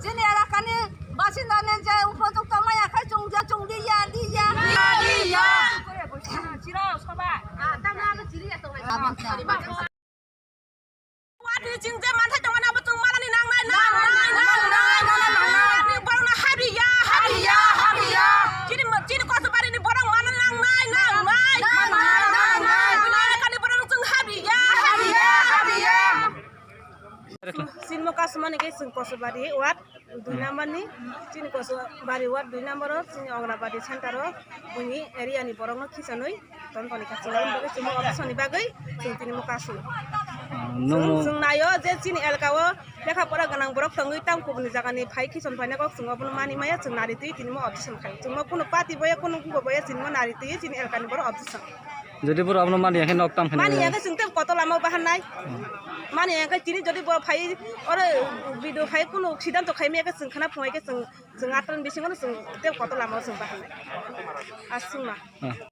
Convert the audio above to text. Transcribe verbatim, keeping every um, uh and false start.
Chini elakani basinda ni je upojukto maya khai chungja chungdi ya di ya. Di ya. Chiro soba. Wati ching je manthai tongmani abo chwng manani nangnai, nangnai, nangnai, nangnai. Ni borokno habi ya, habi ya, habi ya. Chini mo-, chini Kosubari ni borok manani nangnai, nangnai. Nangnai, nangnai. Bini elakani borok chwng habi ya, habi ya, habi ya. Chini mo kasumani khe chwng Kosubari ward. Dui number ni chini Kosubari ward dui number o chini Anganwadi center o buini area ni borok no khisanwi ton toni kha chwng aboni bagwi chwng option ni bagwi chwng tini mo kasu. Chwng, chwng naio je chini elka o lekha pora gwnang borok tongwi tang kubuni jaga ni phai khisan phaina kok chwng obono mani maya chwng nari twi tini mo option khai chwng mo kunu party boya kunu gubo boya chini mo nari twi chini elka ni borok option. Jodi boro abono mani ya khe nok tam khe mani ya khe chwng tei koto lama o bahan nai. Mani ya khe chini jodi bo phai oro video phai kunu siddhanto khai maya khe chwng khana phungai khe chwng, chwng atron bisingo chwng tei koto lama o chwng bahan nai. Aswkma.